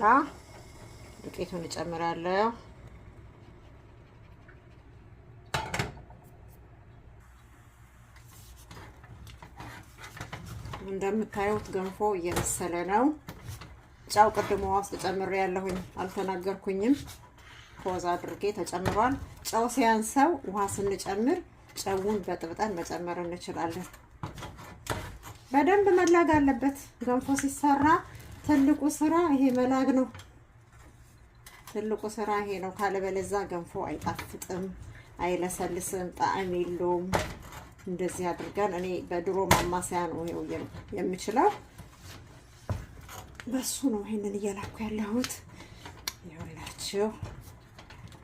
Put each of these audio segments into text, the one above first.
በኋላ ዱቄቱን እጨምራለሁ። እንደምታዩት ገንፎ እየበሰለ ነው። ጨው ቅድም ውሃ ውስጥ ጨምሬ ያለሁኝ አልተናገርኩኝም። pause አድርጌ ተጨምሯል። ጨው ሲያንሰው ውሃ ስንጨምር ጨውን በጥብጠን መጨመር እንችላለን። በደንብ መላግ አለበት። ገንፎ ሲሰራ ትልቁ ስራ ይሄ መላግ ነው። ትልቁ ስራ ይሄ ነው። ካለበለዛ ገንፎ አይጣፍጥም፣ አይለሰልስም፣ ጣዕም የለውም። እንደዚህ አድርገን እኔ በድሮ ማማሰያ ነው ይሄው የምችለው፣ በሱ ነው ይሄንን እየላኩ ያለሁት። ይኸውላችሁ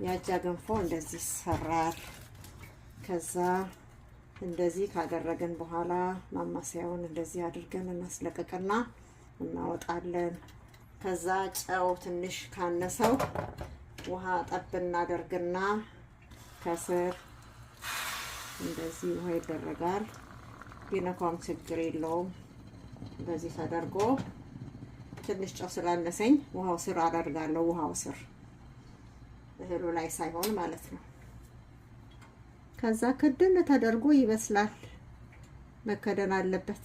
የአጃ ገንፎ እንደዚህ ይሰራል። ከዛ እንደዚህ ካደረግን በኋላ ማማሰያውን እንደዚህ አድርገን እናስለቅቅና እናወጣለን። ከዛ ጨው ትንሽ ካነሰው ውሃ ጠብ እናደርግና ከስር እንደዚህ ውሃ ይደረጋል። ቢነኳም ችግር የለውም። እንደዚህ ተደርጎ ትንሽ ጨው ስላነሰኝ ውሃው ስር አደርጋለሁ። ውሃው ስር፣ እህሉ ላይ ሳይሆን ማለት ነው። ከዛ ክድን ተደርጎ ይበስላል። መከደን አለበት።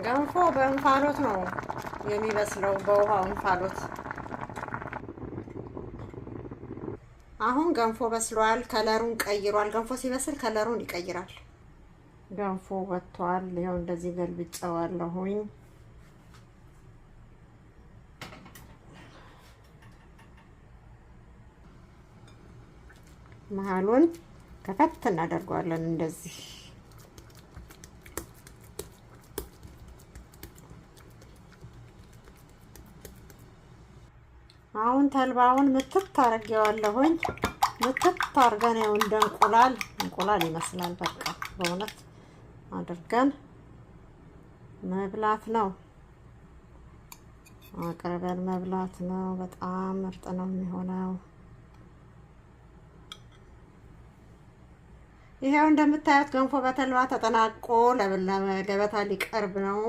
ገንፎ በእንፋሎት ነው የሚበስለው፣ በውሃው እንፋሎት። አሁን ገንፎ በስሏል። Color ኡን ቀይሯል። ገንፎ ሲበስል color ኡን ይቀይራል። ገንፎ ወጥቷል። ይኸው እንደዚህ ገልብጨዋለሁኝ። መሀሉን ከፈት እናደርገዋለን እንደዚህ። አሁን ተልባውን ምትት አድርጌዋለሁኝ። ምትት አድርገን ያው እንደ እንቁላል እንቁላል ይመስላል። በቃ በእውነት አድርገን መብላት ነው፣ አቅርበን መብላት ነው። በጣም ምርጥ ነው የሚሆነው። ይሄው እንደምታዩት ገንፎ በተልባ ተጠናቆ ለገበታ ሊቀርብ ነው።